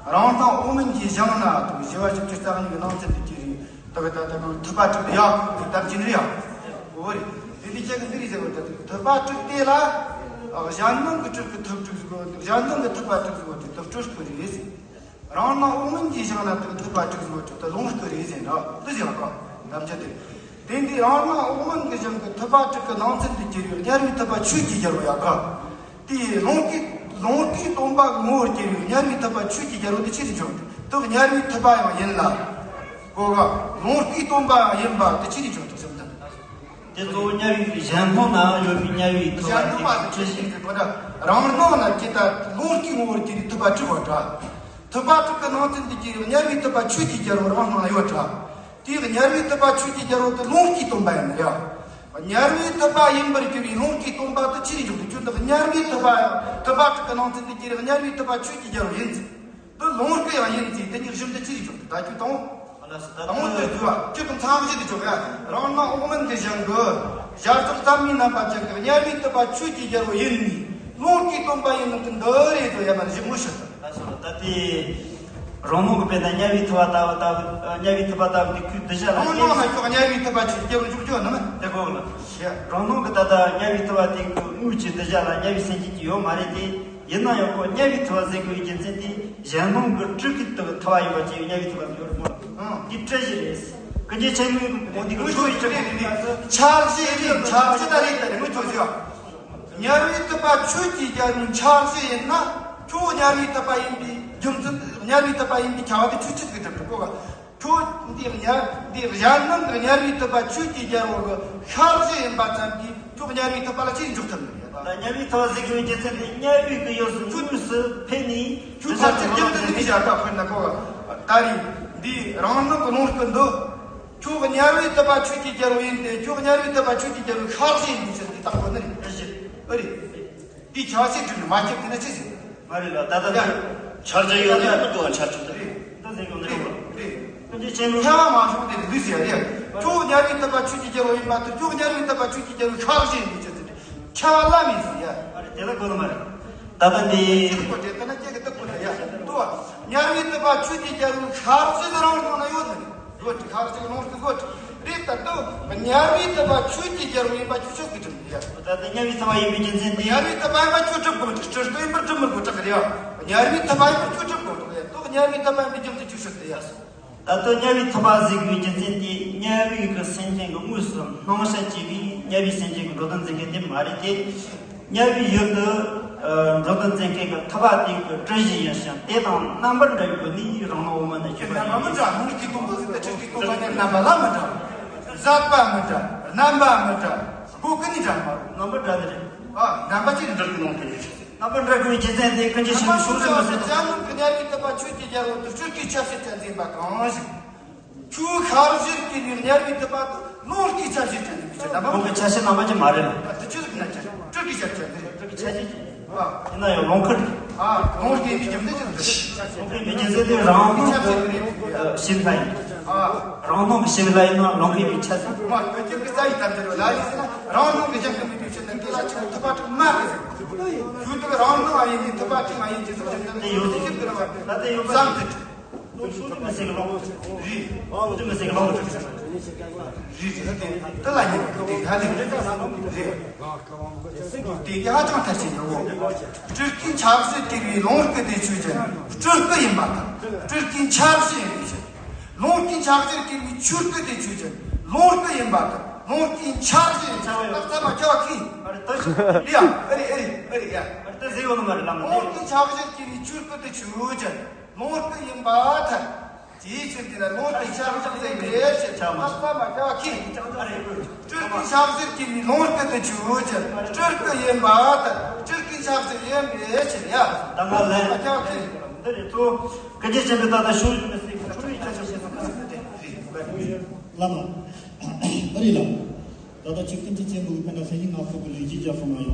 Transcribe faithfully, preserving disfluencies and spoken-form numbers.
རང་སྣང་འོག་མིན་གྱིས་བཞེངས་ན་དང་། བཞི་བ་བཞི་བཅུ་རྩ་གཉིས་ཀྱི་ནང་ཚན་དུ་གྱུར་པའི་དག་ད་ལྟ་གང་ཐུབ་པ་དྲུག་ཏུ་ཡག་གི་དམ་ཅན་རེད་ཡ། འོ་རེད། དེ་འདི་ཁྱེད་ཀྱི་འདི་རེད་ཟེར་བ་ད་ཐུབ་པ་དྲུག་དེ་ལ་གཞན་སྣང་གི་དྲུག་གི་ཐུབ་དྲུག་ཟེར་གོ། གཞན་སྣང་གི་ཐུབ་པ་དྲུག་ཟེར་བ་དེ་ཐུབ་དྲུག་གི་རེད། རང་སྣང་འོག་མིན་གྱིས་བཞེངས་ན་དང་ཐུབ་པ་དྲུག་ཟེར་བ་དེ་ལོངས་སྐུ་རེད་ཟེར་ན་འདི་ཟེར་བ་དམ་བཅའ་དེ། དེ་འདི་རང་སྣང་འོག་མིན་གྱིས་བཞེངས་ཀྱི་ཐུབ་པ་དྲུག་གི་ནང་ཚན་དུ་གྱུར་པའི་དམྱལ་བའི་ཐུབ་པ་ཆོས་ཀྱི་རྒྱལ་པོ་ཡ་ག་དེའི་ལོངས་སྐུའི་ལོངས་སྐུའི་སྟོན་པ་ངོ་བོར་གྱུར་པའི་དམྱལ་བའི་ཐུབ་པ་ཆོས་ཀྱི་རྒྱལ་པོ་དེ་ཅི་རིགས་བྱུང་། དེ་དམྱལ་བའི་ཐུབ་པ་ཡང་ཡིན་ལ། གོ་ག་ལོངས་སྐུའི་སྟོན་པ་ཡང་ཡིན་པ་དེ་ཅི་རིགས་བྱུང་། དེ་གསུམ་དང་། དེ་གཙོ་བོ་དམྱལ་བའི་གཞན་སྣང་ན་ཡོད་པའི་དམྱལ་བའི་ཐུབ་པ་གཞན་སྣང་མ་ཟེར་ཁྲིད་ཞིང་གི་གོ་ད་རང་སྣང་ན་ཀྱི་ད་ལོངས་སྐུའི་ངོ་བོར་གྱུར་པའི་ཐུབ་པ་དྲུག་པོ་འདྲ། ཐུབ་པ་དྲུག་གི་ནང་ཚན་དུ་གྱུར་པའི་དམྱལ་བའི་ཐུབ་པ་ཆོས་ཀྱི་རྒྱལ་པོ་རང་སྣང་ན་ཡོད་འདྲ། དེའི་དམྱལ་བའི་ཐུབ་པ་ཆོས་ཀྱི་རྒྱལ་པོ་དེ་ལོངས་སྐུའི་སྟོན་པ་ཡིན་ནོ་ཡ། དམྱལ་བའི་ཐུབ་པ་ཡིན་པར་གྱུར་པའི་ལོངས་སྐུའི་སྟོན་པ་དེ་ཅི་རིགས་བྱུང་། དེ་ཁྱོད་འདི་དམྱལ་བའི་ཐུབ་པ་ཡང་ཐུབ་པ་དྲུག་གི་ནང་ཚན་དུ་གྱུར་པའི་དམྱལ་བའི་ཐུབ་པ་ཆོས་ཀྱི་རྒྱལ་པོ་ཡིན་ཟེར། འདི་ལོངས་སྐུ་ཡང་ཡིན་ཟེར། དེ་གཉིས་གཞི་འདི་ཅི་རིགས་བྱུང་། ད་ཁྱོད་དང་པོ། དང་པོ་འདི་བརྗོད་པ་ཁྱོད་དང་མཚམས་བཞི་དེ་བྱུང་ཡ། རང་སྣང་འོག་མིན་གྱིས་བཞེངས་ཀྱི་ཞར་ཚུལ་ཙམ་མའི་རྣམ་པ་ཅན་གྱི་དམྱལ་བའི་ཐུབ་པ་ཆོས་ཀྱི་རྒྱལ་པོ་ཡིན་ནི་ལོངས་སྐུའི་སྟོན་པ་ཡིན་ནོ་དེ་འདི་རེད་དོ་ཡ། མར་གཞི་ངོ་ཤེས་ད། ད་དེ་རང་སྣང་གི་དཔེར་ན་དམྱལ་བའི་ཐུབ་པ་ལྟ་བུ་ལྟ་བུ་དམྱལ་བའི་ཐུབ་པ་ལྟ་བུ་དེ་ཁོའི་གདུལ་བྱ་ལ། རང་སྣང་ན་ཁྱོད་དམྱལ་བའི་ཐུབ་པ་ཆོས་ཀྱི་རྒྱལ་པོ་འཇོག་རྒྱུ་ནི་མིན། དེ་གོ་ལ། རང་སྣང་གི་ད་ལྟ་དམྱལ་བའི་ཐུབ་པ་དེ་ཁོའི་དངོས་ཀྱི་གདུལ་བྱ་ལ་དམྱལ་བའི་སེམས་ཅན་གྱི་ཡོད་མ་རེད་དེ། ཡིན་ན་ཡང་ཁོ་དམྱལ་བའི་ཐུབ་པ་ཟེར་དགོས་པའི་རྒྱུ་མཚན་དེ་གཞན་སྣང་གི་སྤྲུལ་སྐུའི་ཐུབ་པ་ཡིན་པ་བཅས་ཡོད་དམྱལ་བའི་ཐུབ་པ་ཡོད་རེད་མོད། དེ་སྤྲུལ་གཞི་རེད། ཀུན་མཁྱེན་ཆེན་པོའི་དགོངས་འདི་གི་ཆོས་ཡི་སྤྲུལ་སྐུ་རེད། འཆར་གཞི་རེད། འཆར་གཞི་ད་རེད། ད་རེད་མི་ཆོས་ཟེར་བ། དམྱལ་བའི་ཐུབ་པ་ཆོས་ཀྱི་རྒྱལ་པོའི་འཆར་གཞི་ཡིན་ན། ཁྱོད་དམྱལ་བའི་ཐུབ་པ་ཡིན་པའི་རྒྱུ་མཚན། དམྱལ་བའི་ཐུབ་པ་ཡིན་པའི་ཁྱབ་པ་དེ་ཁྱོད་ཆི་ཟིག་གྲུབ་འགྲོ་གོ་ག་ཁྱོད་འདི་དམྱལ་འདི་གཞན་སྣང་གི་དམྱལ་བའི་ཐུབ་པ་ཆོས་ཀྱི་རྒྱལ་པོ་གི་ཤར་གཞི་ཡིན་པ་ཙམ་གྱིས་ཁྱོད་དམྱལ་བའི་ཐུབ་པ་ལ་ཅིས་འཇོག་ཐུབ་ནི་ཡ། ད་དམྱལ་བའི་ཐུབ་པ་ཟེར་དགོས་རྒྱུ་མཚན་དེ་དམྱལ་བའི་གི་ཡུལ་སུ་དངོས་སུ་ཕེབས་ནས་ཁྱོད་ཕར་ཚུར་རྒྱབ་ཏུ་འདི་བཞག་ད་དཔེར་ན་གོ་ག་ད་རེད། འདི་རང་སྣང་གི་ལོངས་སྐུ་འདི་ཁྱོད་དམྱལ་བའི་ཐུབ་པ་ཆོས་ཀྱི་རྒྱལ་པོ་ཡིན་ཏེ། ཁྱོད་དམྱལ་བའི་ཐུབ་པ་ཆོས་ཀྱི་རྒྱལ་པོའི་ཤར་གཞི་ཡིན་དུས་ཟེར་འདི་བཏགས་དགོས་ནི་རེད། ཨེ་རེད། འདི་ཆ་ཤས་བསྒྲིགས་ནས་མ་ཁྱབ་དེ་ན་ཅི་ཟེར། མ་རེད་ལ་ད་ལྟ་ཡ། འདི་འཆར་གཞི་ཡོད་ན་མི་འདུག་བ། འཆར་གཞི་འདི་རེད། འདི་ཟེར་གོ་ནི་རེད་བ། རེད། ཀུན་མཁྱེན་ཆེན་པོ་ཁྱབ་པ་མ་བྱུང་དེ་འདི་ཟེར་ཡ་རེད། ཁྱོད་དམྱལ་བའི་ཐུབ་པ་ཆོས་ཀྱི་རྒྱལ་པོ་ཡིན་པ་དེ་ཁྱོད་དམྱལ་བའི་ཐུབ་པ་ཆོས་ཀྱི་རྒྱལ་པོའི་ཤར་གཞི་ཡིན་དུས་ཟེར་དེ་ཁྱབ་པ་ལ་མི་ཟེར་ཡ། མ་རེད། དེ་ལ་གོ་ནི་མ་རེད། ད་ལྟ་འདི། ཅི་གོ་དེ་ལྟ་ན་སྐྱེ་གི་སྟབས་གོ་ན་ཡ་འདུག་བ། དམྱལ་བའི་ཐུབ་པ་ཆོས་ཀྱི་རྒྱལ་པོའི་ཤར་གཞི་ནི་རང་སྣང་ན་ཡོད་ནི་རེད། བཟོ་དྲི་ཁ་ཅིག་ལོངས་སུ་བཟོ་དྲི་རེད། ད་དུ་དམྱལ་བའི་ཐུབ་པ་ཆོས་ཀྱི་རྒྱལ་པོ་ཡིན་པ་ཁྱོད་ཆོས་ཀྱི་དྲི་ཡ། ད་ལྟ་དམྱལ་བའི་ཐུབ་པ་ཡིན་པའི་རྒྱུ་མཚན་དེ། དམྱལ་བའི་ཐུབ་པ་ཡིན་པ་ཁྱོད་སྒྲུབ་དགོས་འདུག་སྤྲུལ་སྐུ་ཡིན་པར་སྒྲུབ་མི་དགོས་དྲག་རེད་ཡ། དམྱལ་བའི་ཐུབ་པ་ཡིན་པ་ཁྱོད་སྒྲུབ་དགོས་འདུག་ཡ། དུ་དམྱལ་བའི་ཐུབ་པ་ཡིན་པའི་རྒྱུ་མཚན་ཁྱོད་ཤོད་དེ་ཡ། ད་ལྟ་དམྱལ་བའི་ཐུབ་པ་ཟེར་དགོས་རྒྱུ་མཚན་དེ་དམྱལ་བའི་གི་སེམས་ཅན་གྱི་དངོས་སུ་སྣང་བྱ་བྱས་པའི་དམྱལ་བའི་སེམས་ཅན་གྱི་འགྲོ་དོན་མཛད་མཁན་དེ་མ་རེད་དེ། དམྱལ་བའི་ཡུལ་དུ་འགྲོ་དོན་མཛད་མཁན་གྱི་ཐུབ་པ་དེ་གི་སྤྲུལ་གཞི་ཡིན་ཞིང་། དེ་དང་རྣམ་པར་འདྲ་བའི་སྒོ་ནས་རང་སྣང་འོག་མིན་ན་ཁྱོད་ཞུགས་པ་རྣམ་པ་མི་འདྲ། ལོངས་སྐུའི་སྟོན་པ་ཟེར་ཏེ་སྤྲུལ་སྐུའི་སྟོན་པ་ནི་རྣམ་པ་ལ་མི་འདྲ། གཟགས་པ་མི་འདྲ། རྣམ་པ་མི་འདྲ། སྒོ་ཀུན་ནས་འདྲ་མ་རེད། རྣམ་པ་འདྲ་ནི་རེད། ཨ། རྣམ་པ་ཅི་འདྲ་གི་ལོངས་སྐུ་ཡིན་ཞིང་། རྣམ་པར་འདྲ་དགོས་རྒྱུ་མཚན་དེ་ཀུན་གྱི་ཆེན་པོ་ཤོག་ཟེར་མ་ཟེར། གཞན་སྣང་གི་དམྱལ་བའི་ཐུབ་པ་ཆོས་ཀྱི་རྒྱལ་པོ་དེ་སྤྲུལ་སྐུའི་ཆ་ཤས་ཅན་ཡིན་པ་གང་ཞིག་ཁྱོད་ཤར་གཞིར་གྱུར་པའི་དམྱལ་བའི་ཐུབ་པ་དེ་ལོངས་སྐུའི་ཆ་ཤས་ཅན་ཡིན་པའི་ཕྱིར། རྣམ་པ་ཁོང་གི་ཆ་ཤས་རྣམ་པ་ཅན་མ་རེད་ལ། དེ་ཆོས་ལུགས་ཀྱི་རྣམ་ཅན་སྤྲུལ་སྐུའི་ཆ་ཤས་ཅན་རེད། སྤྲུལ་སྐུའི་ཆ་ཤས་ཅན། ཨ། ཡིན་ན་ཡང་ལོངས་སྐུ་རེད། ཨ། ལོངས་སྐུ་ཡིན་པའི་རྒྱུ་མཚན་ཅི་རེད། ལོངས་སྐུ་ཡིན་པའི་རྒྱུ་མཚན་དེ་རང་སྣང་གི་ཤེས་པ་ཡིན། ཨ། རང་སྣང་གི་ཤེས་པ་ལ་ཡིན་ན་ལོངས་སྐུ་ཡིན་པའི་ཆ་ཤས། མ་ཁྱོད་ཀྱི་རྩ་བའི་དམ་དེ་རུ་ལ་ཡིན་ཟེར་ན། རང་སྣང་གི་གཞན་སྐུ་མེད་པའི་ཕྱིར་ན། དེ་ལ་ཅི་ཐུབ་པ་དྲུག་མ་རེད་ཟེར། ཁྱོད་དེ་རང་སྣང་ང་ཡིན་ནི་ཐུབ་པ་དྲུག་མ་ཡིན་གྱི་ཟེར་བ་དེ་ཡོད་ཟེར་གྱི་རེད་བ། ད་དེ་ཡོད་པ་བསམ་གྱི། ཤོག་དྲི་མི་ཟེར་གི་ལོངས་སྐུ་རེད། ཤོག་དྲི་མི་ཟེར་གི་ལོངས་སྐུ་རེད། རེད་དེ་དེ་ལ་ཉེ་བ་དེ་ཧ་ལས་རེད། དེ་དེ་ཧ་ཅང་ཐལ་ཆེ་ཡོད། སྤྲུལ་སྐུའི་ཆ་ཤས་སྐྱེ་བའི་ལོངས་སྐུ་དེ་ཆོས་ཅན། སྤྲུལ་སྐུ་ཡིན་པ་དང་། སྤྲུལ་སྐུའི་ཆ་ཤས་ཡིན་པའི་ཕྱིར། ལོངས་སྐུའི་ཆ་ཤས་སྐྱེ་བའི་ཆོས་སྐུ་དེ་ཆོས་ཅན། ལོངས་སྐུ་ཡིན་པ་དང་། ལོངས་སྐུའི་ཆ་ཤས་ཡིན་པའི་ཕྱིར། ད་ཚད་མ་ཁྱབ་པ་ཁས། རེད་ཡ། ཨེ་རེད་ཨེ་རེད་ཨེ་རེད་ཡ། ད་ཟེར་ཡོང་ནི་མ་རེད་ལམ་ལ། ལོངས་སྐུའི་ཆ་ཤས་སྐྱེ་བའི་ཆོས་སྐུ་དེ་ཆོས་ཅན། ལོངས་སྐུ་ཡིན་པར་ཐལ། དེའི་ཕྱིར་དེ་ལ་ལོངས་སྐུའི་ཆ་ཤས་ཟེར་བའི་ཕྱིར། ཆགས་མ་ཐག་མ་ཁྱབ་ཁས། སྤྲུལ་སྐུའི་ཆ་ཤས་སྐྱེ་བའི་ལོངས་སྐུ་དེ་ཆོས་ཅན། སྤྲུལ་སྐུ་ཡིན་པར་ཐལ། སྤྲུལ་སྐུའི་ཆ་ཤས་ཡིན་པའི་ཕྱིར་ཡ། ད་ང་ལན་མ་ཁྱབ་ཁས། འདི་རེད་ཚོ། སྐད་ཆ་ཆེན་པོའི་ད་ལྟ་ཤོག་ཡོད་མི་སྲིད་ཀྱི་ཁྲོ་བའི་ཆ་ཤས་ཤེས་ན་ཁ་ཟེར་ཏེ། བླ་མ། ཨ་རེད་ལ། ད་ལྟ་ཅིག་ཀུན་གྱི་ཆེན་པོ་གི་ཕན་ན་ལྷན་ཡིག་ངག་ཐོག་གི་ལས་ཀྱི་རྒྱ་སོང་ང་ཡོང་